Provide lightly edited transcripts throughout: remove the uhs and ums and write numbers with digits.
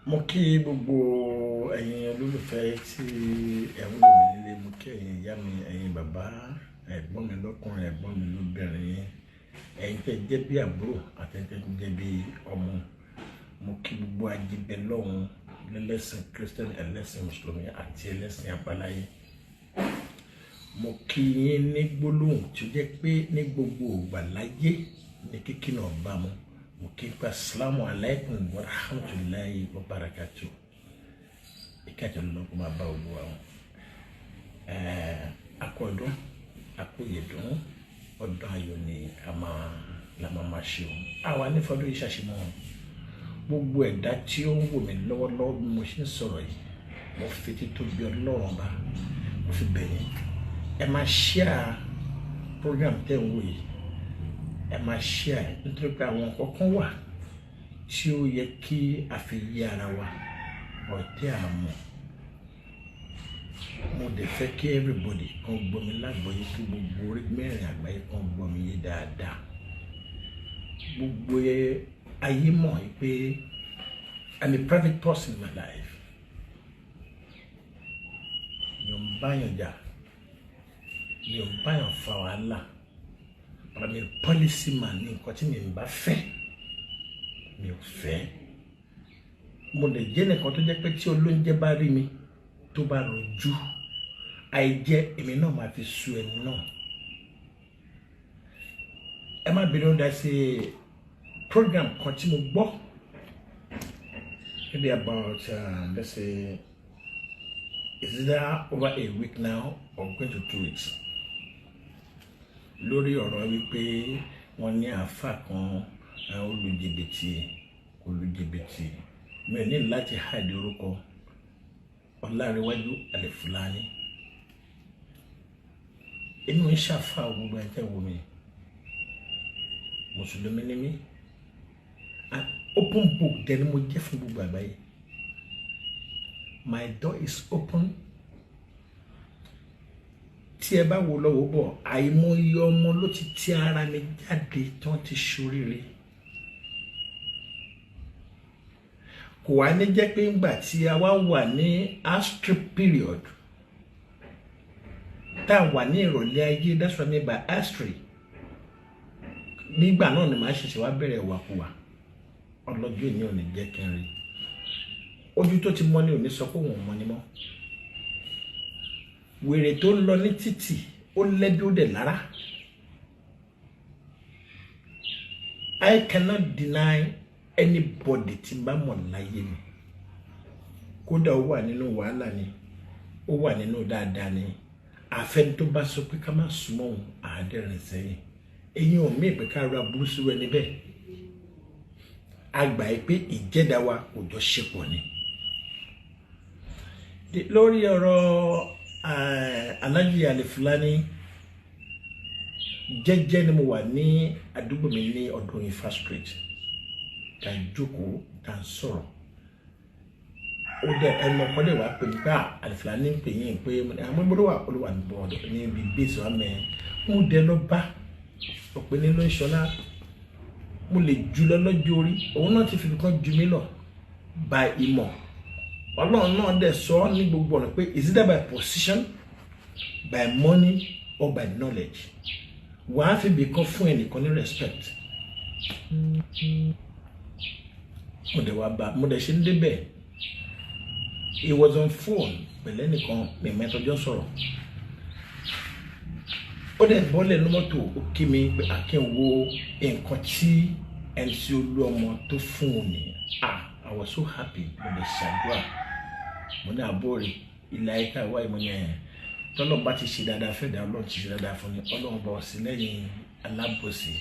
Mo kí gbogbo ẹ̀yin olólùfẹ́ tí ẹ̀ ń wò mí nílé. Mo kí ẹ̀yin ìyá mi, ẹ̀yin bàbá, ẹ̀gbọ́n mi lọ́kùnrin, ẹ̀gbọ́n mi lóbìnrin, ẹ̀yin tẹ́ jẹ́ bí àbúrò àti ẹ̀yin tẹ́ jẹ́ bí ọmọ. Mo kí gbogbo ajíbẹ lọ́hùn lẹ́lẹ́sìn Christian, ẹlẹ́sìn Mùsùlùmí àti ẹlẹ́sìn àbáláyé. Mo kí yín ní gbólóhùn tí ó jẹ́ pé ní gbogbo ìgbà láyé ní kíkí náà bá mu. Mo kí pa assalamu alaikum wa rahmatulahi wa barakatuh. Ìkàtí ọlọ́run kó máa bá gbogbo wa wọn. Akọ̀dún, akóyèdún, ọdún ayọ̀ ni a máa la máa ṣe o. Àwa ní fọdún yìí ṣàṣemọ́ wọn. Gbogbo ẹ̀dá tí ó ń wò mí lọ́wọ́lọ́wọ́ bí mo ṣe ń sọ̀rọ̀ yìí, mo fi títóbi Ọlọ́run ọba, mo fi bẹ̀ yín. Ẹ máa share program tẹ́ ń wò yìí. Ẹ máa share nítorí pé àwọn nǹkan kan wà tí ó yẹ kí a fi yé ara wa ọ̀tẹ́ àmọ́. Mo dẹ̀ fẹ́ kí everybody kan gbọ́ mi lágbọ́yé, kí gbogbo orí mẹ́rin àgbáyé kan gbọ́ mi yé dáadáa. Gbogbo ayé mọ̀ pé I'm a private person in my life. Mi ò ń báyàn jà, mi ò ń báyàn fa wàhálà, but I'm a policy man. Ní nǹkan tí mi ń bá fẹ́, mi ò fẹ́. Mo lè jẹ́ nìkan tó jẹ́ pé tí olóúnjẹ bá rí mi tó bá rojú àìjẹ́, èmi náà máa fi sú ẹni náà. Ẹ má bínú, dá sí program kan tí mo gbọ́ maybe about let's say it's either over a week now or going to 2 weeks, lórí ọ̀rọ̀ wípé wọ́n ní àáfà kan olùjìbìtì olùjìbìtì. Mi ò ní láti hide orúkọ Ọlárẹ̀wájú Àlẹ̀fúlání. Èmi ò ń ṣàfà. Gbogbo ẹ̀ tẹ́ wo mi, mùsùlùmí ni mí. An open book dẹ̀ ni mo jẹ́ fún gbogbo àgbáyé. My door is open. Tí ẹ bá wo lọ́wọ́ bọ̀, àìmọye ọmọ ló ti ti ara mi jáde tí wọ́n ti ṣoríire. Kò wá ní jẹ́ pé ńgbà tí a wá wà ní astrip period, tá a wà ní ìrọ̀lẹ́ ayé, that's what I mean by astri, nígbà náà ni màá ṣẹ̀ṣẹ̀ wá bẹ̀rẹ̀ wàkúwà. Ọlọ́jọ́ ìní ò ní jẹ́ kí n rí ojú tó ti mọ́ ní òní sọ pé òun ò mọ́ ni mọ́. Wèrè tó ń lọ ní títì, ó lẹ́bí, ó dẹ̀ lára. I cannot deny anybody tí n bá mọ̀ láyé mi. Kódà ó wà nínú wàhálà ni, ó wà nínú dáadáa ni, àfẹni tó bá sọ pé ká má súnmọ́ òun, àádẹ́rìn sẹ́yìn. Eyín ò mí ìpè ká ra burú sí ẹni bẹ́ẹ̀. A gbà yìí pé ìjẹ́dá wa kò jọ ṣe pọ̀ ni. Lórí ọ̀rọ̀ Alhaji Alifulani, jẹ́jẹ́ ni mo wà ní àdúgbò mi ní ọdún Ifá Street, tá a jókòó, tá a sọ̀rọ̀. Ó dẹ ẹnu ọkọ dẹ wàá pè mí pé Alifulani ń pè yín, pé àwọn gbọ́dọ̀ wà olúwa ní níbi bíìsì wa mẹ́. Mo dẹ lọ bá ọ̀pẹ ní ló ń ṣọlá. Mo lè jù lọ lọ́jọ́ orí, òun náà ti fi kan ju mí lọ by ìmọ̀. Ọlọ́run náà dẹ̀ sọ ọ́ ní gbogbo ọ̀nà pé is either by position, by money or by knowledge. Wàá fi ibì kan fún ẹnìkan ní respect. Mo dẹ̀ wá bá, mo dẹ̀ ṣe ń débẹ̀, he was on phone pẹ̀lú ẹnìkan mímẹ́tọ́jọ́ sọ̀rọ̀. Ó dẹ̀ bọ́lẹ̀ ní mọ́tò, ó kí mi pé àkínwó nǹkan tí MC Olúọmọ tó fún un ní. Ah, I was so happy. Mo lè ṣàdúrà, mo ní àbórí ilẹ̀ ayé tá a wáyé. Mo ní ẹ̀ tọ́lọ́run bá ti ṣe dáadáa fẹ́ dá, Ọlọ́run ti ṣe dáadáa fún ni, Ọlọ́run bá wá sí lẹ́yìn alábòsí.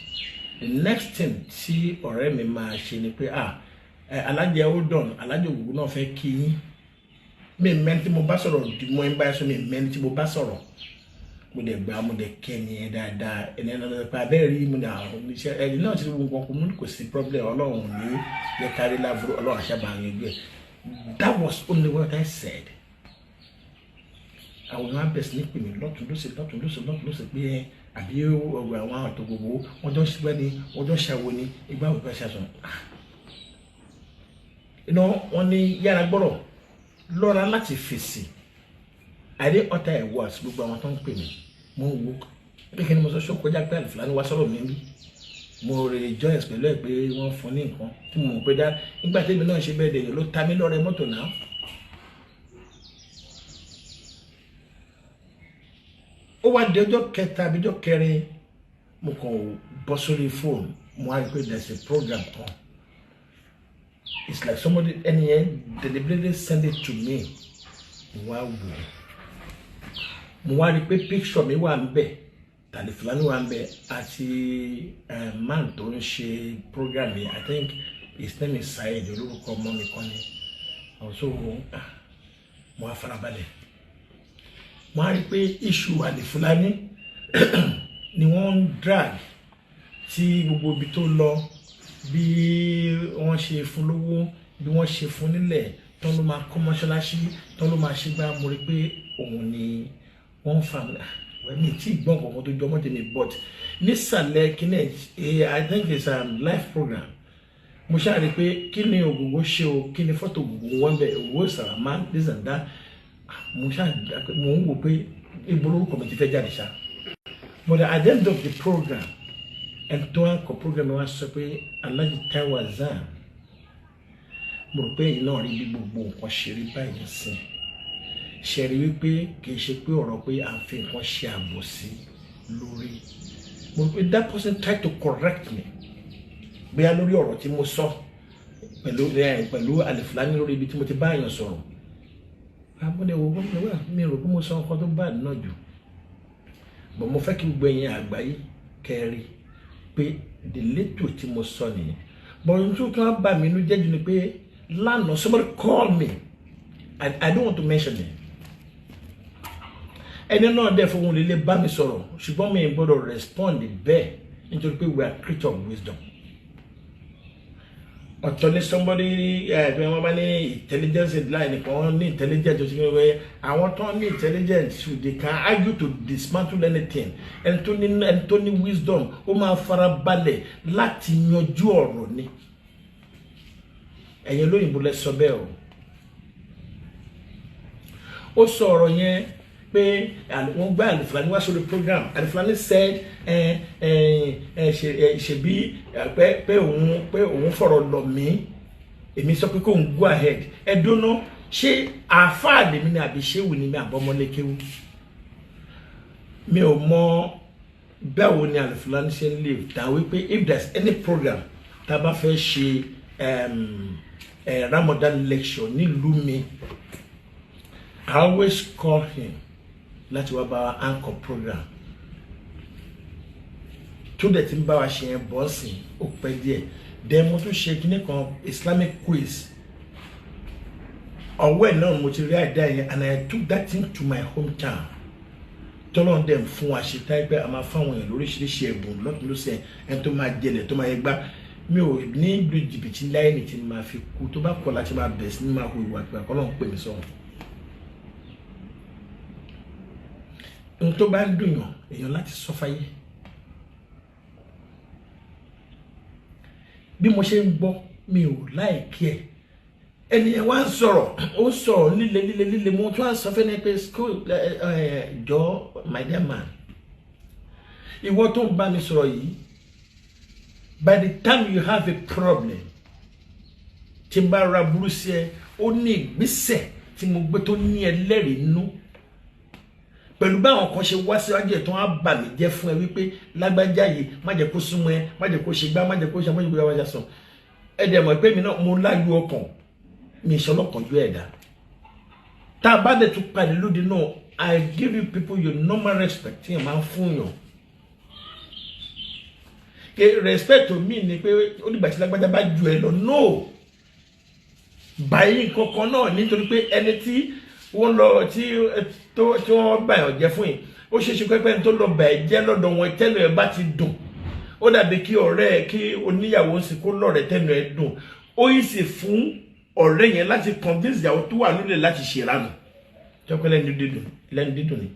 The next thing tí ọ̀rẹ́ mi máa ṣe ni pé, ah, alájẹ hold on, alájẹ ògùn náà fẹ́ kí yín. Mi mẹ́ni tí mo bá sọ̀rọ̀, mo ń bá sọ, mi mẹ́ni tí mo bá sọ̀rọ̀. Mo dẹ̀ gbà, mo dẹ̀ kẹ́ ẹni yẹn dáadáa. Ẹni yẹn lọ́dọ̀ pé abẹ́rẹ́ rí mo ní àwọn oníṣẹ́ ẹni náà ti gbogbo nǹkan kò ní, kò sí problem. Ọlọ́run ní yẹ kárí láburú, Ọlọ́run àṣàbà yanjú ẹ̀. That was only what I said. Àwọn èèyàn bẹ̀rẹ̀ sí ní pè mí lọ́tún lọ́sẹ̀, lọ́tún lọ́sẹ̀, lọ́tún lọ́sẹ̀, pé ẹ àbí ọ̀rọ̀ àwọn àtọ̀ gbogbo wọ́n jọ ń ṣiṣẹ́ ni, wọ́n jọ ń ṣàwo ni, ìgbà wò bá ṣàṣọ. Iná wọn ní yára gbọ́rọ̀, lọ́ra láti fèsì. I didn't utter a word. Gbogbo àwọn tó ń pè mí, mo ń wo pé kí ni mo sọ, ṣó kọjá pé Alifulani wá sọ̀rọ̀ mi bí mo rejoice pẹ̀lú ẹ̀ pé wọ́n fún ní nǹkan tí mo mọ̀ pé dá nígbà tẹ́mi náà ṣe bẹ́ẹ̀ dẹ̀ ló ta mí lọ́rẹ mọ́tò náà. Ó wá di ọjọ́ kẹta àbí ọjọ́ kẹrin, mo kàn bọ́ sórí fóònù, mo wá rí pé there's a program kan. It's like somebody, ẹni yẹn deliberately send it to me. Mo wá wò ó, mo wá rí pé picture mi wà ń bẹ̀, Alifulani wà ń bẹ̀, àti man tó ń ṣe program yìí. I think his name is Saheed, olórúkọ ọmọ mi kan ni. Also mo wá farabalẹ̀, mo wá rí pé issue Alifulani ni wọ́n ń drag, tí gbogbo ibi tó lọ, bí wọ́n ṣe fún lówó, bí wọ́n ṣe fún nílẹ̀, tán ló máa kọ́ mọ́ṣáláṣí, tán ló máa ṣe gbá. Mo rí pé òun ni wọ́n ń fa mi tí gbọ́n kankan tó jọmọ́ tèmi, but nísàlẹ̀ kíní ẹ̀, I think it's a live program, mo ṣáà rí pé kí ni Ògògó ṣe o, kí ni fọ́tò Ògògó wọn bẹ, Ògògó sàrámà, this and that. Mo ṣáà mo ń wò pé ibo lórúkọ mi ti fẹ́ jáde ṣá. But at the end of the program, ẹni tó wá kọ program wa sọ pé Alhaji Taiwo Hassan, mo rò pé èyí náà rí bí gbogbo nǹkan ṣe rí báyìí sìn ṣe rí wípé kì í ṣe pé ọ̀rọ̀ pé à ń fi nǹkan ṣe àbòsí lórí. Mo rò pé that person tried to correct me, bóyá lórí ọ̀rọ̀ tí mo sọ pẹ̀lú Alifulani, lórí ibi tí mo ti bá èèyàn sọ̀rọ̀. Àbúlé wo gómìnà wà, mi rò pé mo sọ nǹkan tó bá náà jù, but mo fẹ́ kí gbogbo ẹ̀yin àgbáyé kẹrí pé the little tí mo sọ nìyẹn. But ohun tó kàn bà mí inú jẹ́ jù ni pé lánàá, somebody call me. I don't want to mention it. Ẹni náà dẹ̀ fún òun lè bá mi sọ̀rọ̀, ṣùgbọ́n mi gbọ́dọ̀ respond bẹ́ẹ̀ nítorí pé we are creature of wisdom. Ọ̀tọ̀ ní somebody ẹ̀ pé wọ́n bá ní intelligence line nìkan ní intelligence tó ti fi wẹ́ àwọn tó ní intelligence, they can argue to dismantle anything. Ẹni tó ní wisdom, ó máa fara balẹ̀ láti yanjú ọ̀rọ̀ ni. Ẹ̀yin olóyìnbó lẹ sọ bẹ́ẹ̀ o. Ó sọ ọ̀rọ̀ yẹn pé wọ́n gbá Alifulani wá sórí program. Alifulani said ẹ ẹ ẹ ṣebí pé òun fọ̀rọ̀ lọ̀ mí, èmi sọ pé kóun go ahead. Ẹ dúná, ṣé àáfàá lèmi ni àbí ṣéwù ni mi àbọ̀mọ́lékéwù? Mi ò mọ báwo ni Alifulani ṣe ń live dá wípé if there is any program tá a bá fẹ́ ṣe Ramadan lecture nílùú mi, I always call him láti wá bá wa anchor program. Tó dẹ̀ ti ń bá wa ṣe yẹn bọ́ sí, ó pẹ́ díẹ̀. Then mo tún ṣe kíní kan, Islamic quiz. Ọwọ́ ẹ̀ náà mo ti rí àìdá yẹn, and I took that thing to my hometown. Tọ́lọ́n dẹ̀ ń fún wa ṣe táyé pé a máa fáwọn èèyàn lóríṣiríṣi ẹ̀bùn lọ́tún lọ́sẹ̀, ẹni tó máa jẹlẹ̀, tó máa yẹ gbá. Mi ò ní lu jìbìtì láyé ní tí máa fi kú. Tó bá kọ̀ láti máa bẹ̀ sí ní máa hu ìwà pé àkọ́lọ́ ń pè mí sọ̀rọ̀. Ohun tó bá ń dùn yàn èèyàn láti sọ fáyé, bí mo ṣe ń gbọ́, mi ò like ẹ̀. Ẹni yẹn wá ń sọ̀rọ̀, ó sọ̀rọ̀ líle líle líle. Mo tún á sọ fẹ́ ni pé school ẹ jọ, my dear man, ìwọ tó ń bá mi sọ̀rọ̀ yìí, by the time you have a problem, tí n bá ra burú sí ẹ, ó ní ìgbésẹ̀ tí mo gbé tó ní ẹlẹ́rìí nínú pẹ̀lú báwọn kan ṣe wá síwájú ẹ̀ tó wá bà mí jẹ́ fún ẹ wípé lágbájá yìí, má jẹ́ kó súnmọ́ ẹ, má jẹ́ kó ṣe gbá, má jẹ́ kó ṣe, má jẹ́ kó yá sàn. Ẹ dẹ̀ mọ̀ pé mi náà mo láyọ̀ ọkàn mi, ìṣọlọ́kànjú ẹ̀dá. Tá a bá dẹ̀ tún pàdé lóde náà, I give you people your normal respect tí yẹn máa ń fún yàn. Ke respect to me ni pé ó dìgbà tí lágbájá bá ju ẹ lọ, no, báyìí kankan náà, nítorí pé ẹni tí wọ́n lọ tí wọ́n bá yàn jẹ́ fún yìí, ó ṣeé ṣe pé ẹni tó lọ bà ẹ́ jẹ́ lọ́dọ̀ wọn, tẹ́nu ẹ̀ bá ti dùn, ó dàbí kí ọ̀rẹ́ ẹ̀, kí oníyàwó ń sìn kó lọ́rẹ̀ẹ́ tẹ́nu ẹ̀ dùn, ó yìí sì fún ọ̀rẹ́ yẹn láti convince ìyàwó tó wà nílé láti ṣèrànù tọ́pẹ́ lẹ́nu dídùn, lẹ́nu dídùn ni.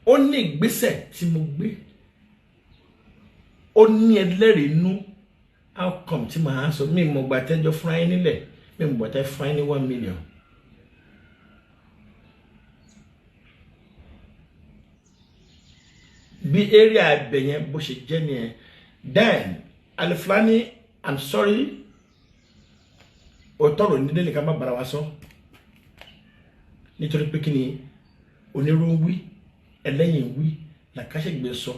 Ó ní ìgbésẹ̀ tí mo gbé, ó ní ẹlẹ́rìí inú. How come tí màá sọ mí mo gbà tẹ́jọ́ fúnra yín nílẹ̀, mi mo gbà tẹ́ fúnra yín ní 1 million? Bí area ibẹ̀ yẹn bó ṣe jẹ́ nìyẹn. Then Alifulani, I'm sorry, òótọ́ rò nílé nìkan má bára wa sọ, nítorí pé kí ni onírú wí, ẹlẹ́yìn wí, làkàṣègbè sọ,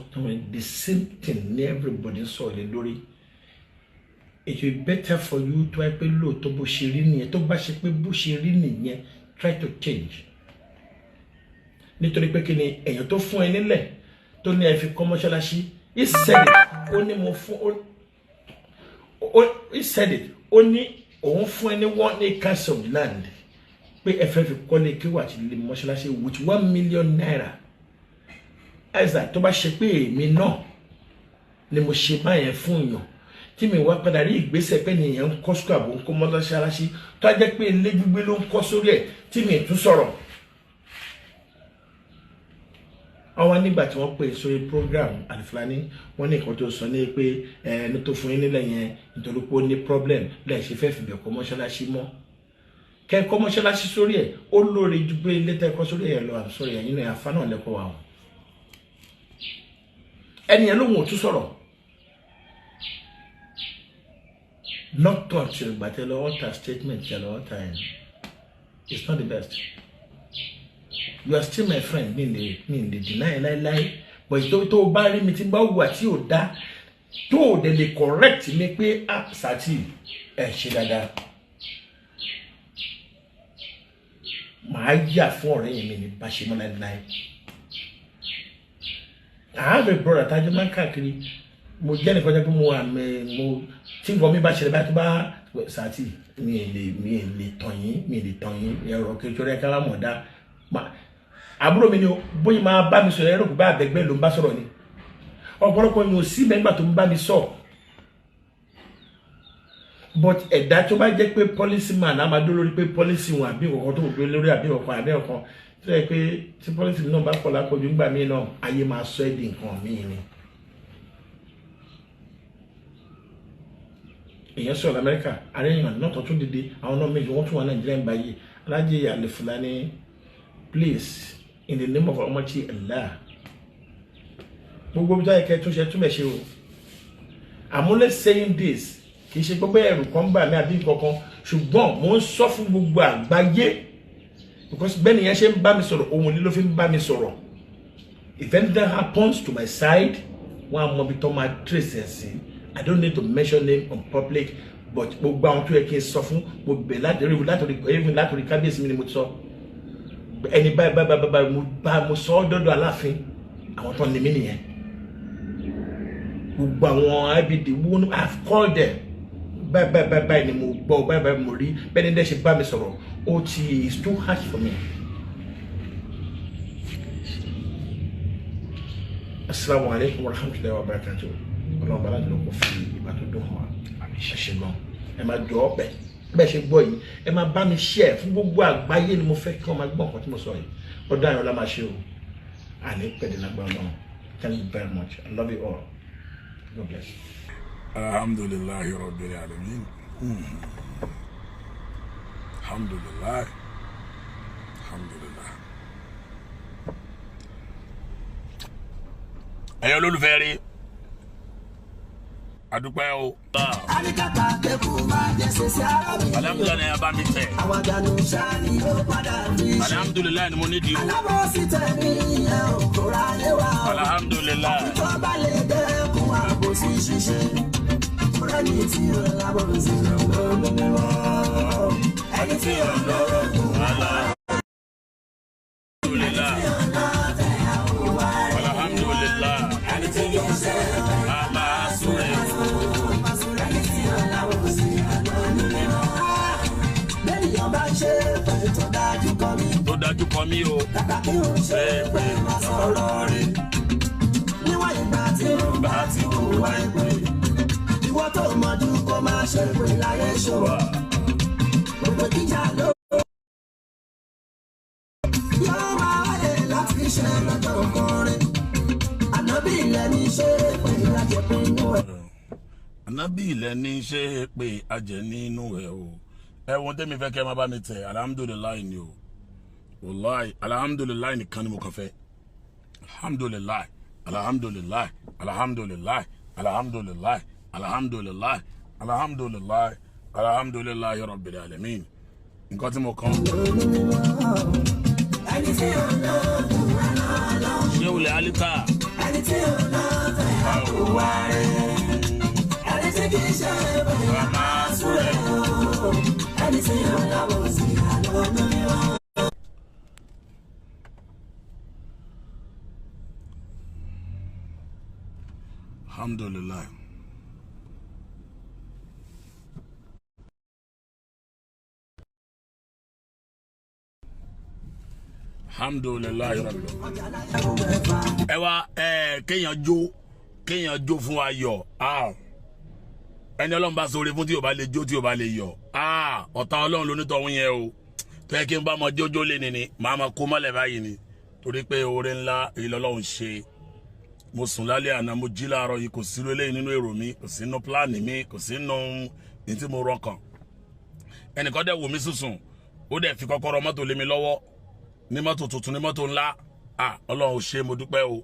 the same thing ní everybody sọ lé lórí. It will be better for you tó ẹ pé lóòótọ́ bó ṣe rí nìyẹn, tó bá ṣe pé bó ṣe rí nìyẹn, try to change, nítorí pé kí ni èèyàn tó fún ẹ nílẹ̀ tó ní ẹ fi kọ́ mọ́ṣáláṣí, he said it, ó ní mo fún ó, he said it, ó ní òun fún ẹ ní 1 acre of land pé ẹ fẹ́ fi kọ́lé kéwà àti lè mọ́ṣáláṣí with ₦1 million. Ẹ̀sà tó bá ṣe pé èmi náà ni mo ṣe báyẹn fún èèyàn, tí mi wá padà rí ìgbésẹ̀ pé nìyẹn ń kọ́ sukú àbò, ń kọ́ mọ́ṣáláṣí, tó á jẹ́ pé ilé gbígbé ló ń kọ́ sórí ẹ̀, tí mi tún sọ̀rọ̀ àwọn nígbà tí wọ́n pè sórí program Alifulani, wọ́n ní nǹkan tó sọ ní pé ẹni tó fún yín nílẹ̀ yẹn, nítorí pé ó ní problem lẹ́ẹ̀ ṣe fẹ́ fìbẹ̀ kọ́ mọ́ṣáláṣí mọ́. Kẹ́ kọ́ mọ́ṣáláṣí sórí ẹ̀, ó lóore ju pé ilé tẹ́ kọ́ sórí ẹ̀ lọ. I'm sorry, ẹ̀yin náà afá náà lẹ́kọ̀ọ́ wa o. Ẹni yẹn lóhùn ò tún sọ̀rọ̀, not until gbàtẹ́ lọ alter statement tẹ́ lọ alter yẹn. It's not the best. You are still my friend, mi lè deny láéláé, but tó bá rí mi tí bá wù àti ò dá, tó ò dẹ̀ lè correct mi pé, "Ah, Sati, ẹ ṣe dáadáa," màá yà fún ọ̀rẹ́ yẹn, mi ní bá ṣe mọ́ láéláé. I have a brother tájọ́ máa ń káàkiri. Mo jẹ́ nìkan jẹ́ pé mo wà mẹ́ mo tí nǹkan mi bá ṣẹlẹ̀ báyìí, tó bá Sati, mi lè tàn yín, mi lè tàn yín. Ẹ̀rọ kékeré kára mọ̀ dá àbúrò mi ni o, bóyá máa bá mi sọ̀rọ̀, ẹ̀rọ kò bá àbẹ̀gbẹ́ ló ń bá sọ̀rọ̀ ni. Ọ̀pọ̀lọpọ̀ mi ò sí mẹ́gbà tó ń bá mi sọ, but ẹ̀dá tó bá jẹ́ pé policy man á máa dó lórí pé policy wọn àbí nǹkan tó dó lórí àbí nǹkan àbí nǹkan tó yẹ pé tí policy náà bá pọ̀ lápọ̀jù ńgbà míì náà, ayé máa sọ ẹ́ di nǹkan míì ni. Èèyàn sọ̀rọ̀ lamẹ́ríkà, ààrẹ èèyàn náà tó tún dìde, àwọn náà méjì wọ́n tún wà Nàìjíríà ń báyìí. Alhaji Alifulani, please, in the name of Almighty Allah, gbogbo bí táyà kẹ́ tún ṣe túnbẹ̀ ṣe o. I'm only saying this, kì í ṣe gbogbo ẹ̀rù kan ń bà mí àbí nǹkan kan, ṣùgbọ́n mò ń sọ fún gbogbo àgbáyé, because bẹ́ẹ̀ nìyẹn ṣe ń bá mi sọ̀rọ̀, ohun lílo fi ń bá mi sọ̀rọ̀. If anything happens to my side, wọ́n á mọ ibi tó máa trace ẹ̀ sí. I don't need to mention name on public, but gbogbo àwọn tó yẹ kí n sọ fún, mo bẹ̀ látòrí kábíyèsí mi ni mo ti sọ ẹni báyìí báyìí báyìí báyìí, mo bá mo sọ ọ́ dọ́dọ̀ aláàfin. Àwọn tó ní mí nìyẹn, gbogbo àwọn IBD wọn, I have called them. Báyìí báyìí báyìí báyìí ni mo gbọ́, báyìí báyìí mo rí, bẹ́ẹ̀ ni dẹ́ ṣe bá mi sọ̀rọ̀. Ó ti is too harsh for me. Asalaamu alaykum wa rahmatulahi wa barakatuh. Ọlọ́run bá láti lọ kó fi ìgbà tó dùn hàn wá. Ẹ ṣe gan. Ẹ máa jọ ọ bẹ́ẹ̀ bẹ́ẹ̀ ṣe gbọ́ yìí, ẹ máa bá mi share fún gbogbo àgbáyé ni mo fẹ́ kí wọ́n máa gbọ́ nǹkan tí mo sọ yìí. Ọdún ayọ̀ la máa ṣe o, àní pẹ̀lú lágbára náà. Thank you very much. I love you all. God bless. Alhamdulillahi rabbil alamin. Alhamdulillah, alhamdulillah. Ẹ̀yin olólùfẹ́ rí, adúpẹ́ o. Alikaka kẹ́kù máa jẹ́ sẹ́sẹ́ ara mi. Alhamdulillahi ni ẹ bá mi tẹ̀. Àwọn àdánù ṣáà ni ó padà fi ṣe. Alhamdulillahi ni mo ní di o. Alábòsí tẹ̀mí ẹ̀ ò kóra lé wa o. Alhamdulillahi. Tó bá lè dẹ́kun àbòsí ṣíṣe. Ẹni tí ò lábòsí ló ní wọ́n. Ẹni tí ò lórogún. Alhamdulillahi. Alhamdulillahi. Ẹni tí yóò ṣe Aláṣúrẹ́. ẹni tí ò lábòsí ló ní wọ́n. Bẹ́ẹ̀ni bá ṣe pẹ̀lú tó dájú kọ́ mi. Tó dájú kọ mí o. Kàkà kí n ṣe pé má sọ̀rọ̀ rí. Níwọ̀n ìgbà tí n bá ti hùwà ìpè. Ìwọ tó mọ̀jú kó máa ṣe pé láyé ṣòwò. Gbogbo kíjà ló. Yóò máa wáyé láti ṣe lọ́jọ́ kọrin. Ànábì ilẹ̀ ní ṣe pé lájẹpín inú ẹ̀. Ànábì ilẹ̀ ní ṣe é pé ajẹ́ nínú ẹ̀ o. Ẹ̀wọ̀n tẹ́mi fẹ́ kẹ́ ẹ má bá mi tẹ̀, alhamdulilayi ni o. Wàláì, alhamdulilayi nìkan ni mo kàn fẹ́. Alhamdulilayi, alhamdulilayi, alhamdulilayi, alhamdulilayi, alhamdulilayi, alhamdulilayi, alhamdulilayi rabbil alamin. Nǹkan tí mo kàn. Ẹni tí ó lóògùn àná Ṣé olè Alika? Ẹni tí ó lọ́tẹ̀ àkùwá rẹ̀. Ẹni tí kì í ṣe bẹ́ẹ̀ máa súré o. Ẹni tí ó láwọ̀ sí àlọ́ mímọ́. Alhamdulilayi. Alhamdulilayi rabbil. Ẹ wá ẹ kéèyàn jó fún ayọ̀. Ah, ẹni Ọlọ́run bá sọ̀rọ̀ fún tí o bá lè jó, tí o bá lè yọ̀, ah, ọ̀tá Ọlọ́run lónítọ̀hún yẹn o. Tó yẹ kí n bá mọ jójó lé ni màá ma kó mọ́lẹ̀ báyìí ni, torí pé oore ńlá èyí lọ́lọ́run ṣe. Mo sùn lálẹ́ àná, mo jí láàárọ̀ yìí, kò sí eléyìí nínú èrò mi, kò sí nínú plan mi, kò sí nínú ní tí mo rọkàn. Ẹnìkan dẹ̀ wò mí sùsùn, ó dẹ̀ fi kọ́kọ́rọ́ mọ́tò lé mi lọ́wọ́, ní mọ́tò tuntun, ní mọ́tò ńlá. Ah, Ọlọ́run ò ṣe, mo dúpẹ́ o.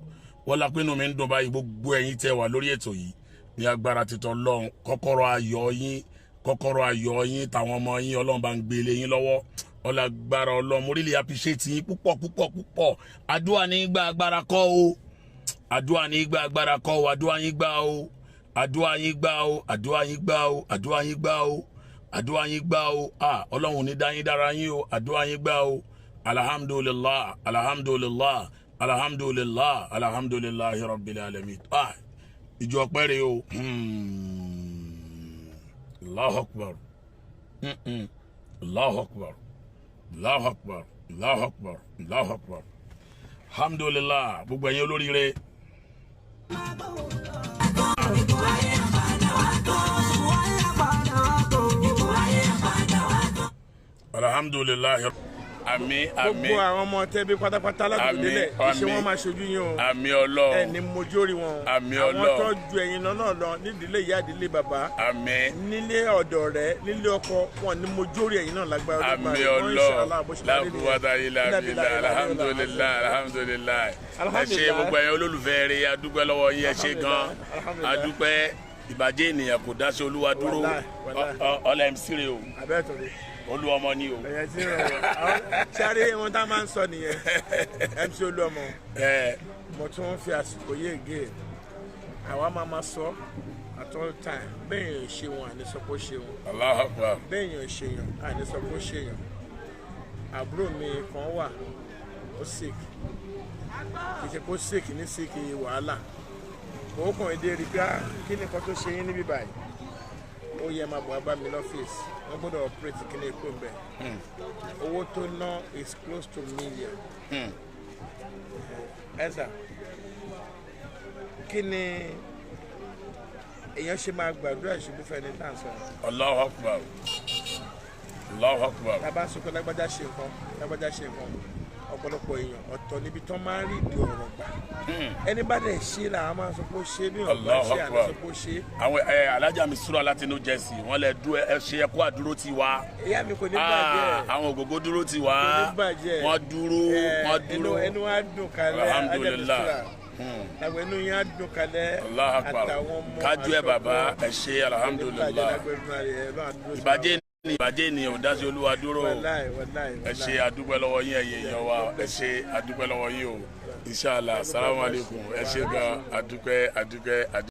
Wọ́n la pinnu mi ń dùn báyìí. Gbogbo ẹ̀yin tẹ́ wà lórí ètò yìí, ní agbára títọ́ Ọlọ́run, kọ́kọ́rọ́ ayọ̀ yín, kọ́kọ́rọ́ ayọ̀ yín tàwọn ọmọ yín, Ọlọ́run bá ń gbé lé yín lọ́wọ́. Ọlágbára Ọlọ́run, mo really appreciate yín púpọ̀ púpọ̀ púpọ̀. Àdúrà ní gbà, agbára kọ́ o. Àdúrà ní gbà, agbára kọ́ o. Àdúrà yín gbà o, àdúrà yín gbà o, àdúrà yín gbà o, àdúrà yín gbà o, àdúrà yín gbà o. Ah, Ọlọ́run ní dá yín dára yín o. Àdúrà yín gbà o. Alhamdulillah, alhamdulillah, alhamdulillah, alhamdulillah rabbil alamin. Ah, ìjọ ọpẹ́ rẹ o. Allahu akbar. Allahu akbar, Allahu akbar, Allahu akbar, Allahu akbar. Alhamdulillah. Gbogbo ẹ̀yin olóríire. Ipò ayé padà wá tó. Ipò ayé padà wá tó. Ipò ayé padà wá tó. Alhamdulillah, àmín, àmín. Gbogbo àwọn ọmọ tẹbí pátápátá Àmín, látòdélẹ̀, iṣẹ́ àmín. wọn máa ṣojú yín o. Àmín Ọlọ́run. Ẹni mojú orí wọn. Àmín Àwọn Ọlọ́run. tó ju ẹ̀yin lọ náà lọ nídìílé ìyá, ìdílé bàbá, Àmín. nílé ọ̀dọ̀ rẹ, nílé ọkọ wọn ní mojú orí ẹ̀yin náà lágbára. Àmín Ọlọ́run. Lákùúwátá ilà abilà. Alhamdulillah, alhamdulillah. Ẹ ṣé. Alhamdulillah. Gbogbo ẹ̀yin olólùfẹ́ rẹ, adúpẹ́ lọ́wọ́ yín, ẹ ṣé gan. Alhamdulillah. Adúpẹ́. Ìbàjẹ́ ènìyàn kò dá sí Olúwa dúró. Wallahi, wallahi. Ọlá MC rẹ o. Abẹ́ẹ̀tọ̀ rẹ. Olúọmọ ni o. Ẹ̀yẹ tí ń rọ̀ wọ́n sáré wọn tá a máa ń sọ nìyẹn, MC Olúọmọ. Ẹ Mo tún ń fi àsìkò yé gé àwa máa ma sọ at all time, bẹ́ẹ̀ yẹn ṣe wọn àní sọ pé ó ṣe wọn. Allahu akbar. Bẹ́ẹ̀ yẹn ṣe yàn àní sọ pé ó ṣe yàn. Àbúrò mi kan wà, ó sick, kì í ṣe kó sick ní sick wàhálà, òun kàn dé rí pé, "Ah, kí ni nǹkan tó ṣe yín níbí báyìí?" Ó yẹ máa bọ̀ wá bá mi lọ́fíìsì, wọ́n gbọ́dọ̀ operate kí ni èkó ń bẹ̀. Owó tó ná is close to million. Ẹ sà, kí ni èèyàn ṣe máa gbàdúrà ìṣubú fẹ́ni tá à ń sọ? Allahu akbar, Allahu akbar. Tá a bá ń sọ pé lágbájá ṣe nǹkan, lágbájá ṣe nǹkan, ọ̀pọ̀lọpọ̀ èèyàn ọ̀tọ̀ níbi tán máa ń rí ìdí ọ̀rọ̀ gbà. Ẹni bá dẹ̀ ṣe làwọn máa sọ pé ó ṣe, bí wọn bá Allahu ṣe àná Akbar. sọ pé ó ṣe. Àwọn ẹ alájà mi súra láti New Jersey, wọn lè dúró, ẹ ṣe, ẹ kó àdúró ti wa. Ìyá mi kò ní bàjẹ́. Ah, àwọn ògógó dúró ti wa. Kò ní bàjẹ́. Wọ́n dúró, wọ́n dúró. Ẹnu á dùn kalẹ̀. Alhamdulillah. Àgbẹ̀ inú yín á dùn kalẹ̀. Allahu akbar. Àtàwọn ọmọ Kájú ẹ bàbá, ẹ ṣe, alhamdulillah. Ìbàjẹ́ ni, ìbàjẹ́ ni ò dá sí Olúwa dúró. Wàláì, wàláì. Ẹ ṣe, àdúpẹ́ lọ́wọ́ yín, ẹ̀yin èèyàn wa, ẹ ṣe, àdúpẹ́ lọ́wọ́ yín o. Inshallah, salamu alaykum. Ẹ ṣe gan, àdúpẹ́, àdúpẹ́, àdúpẹ́.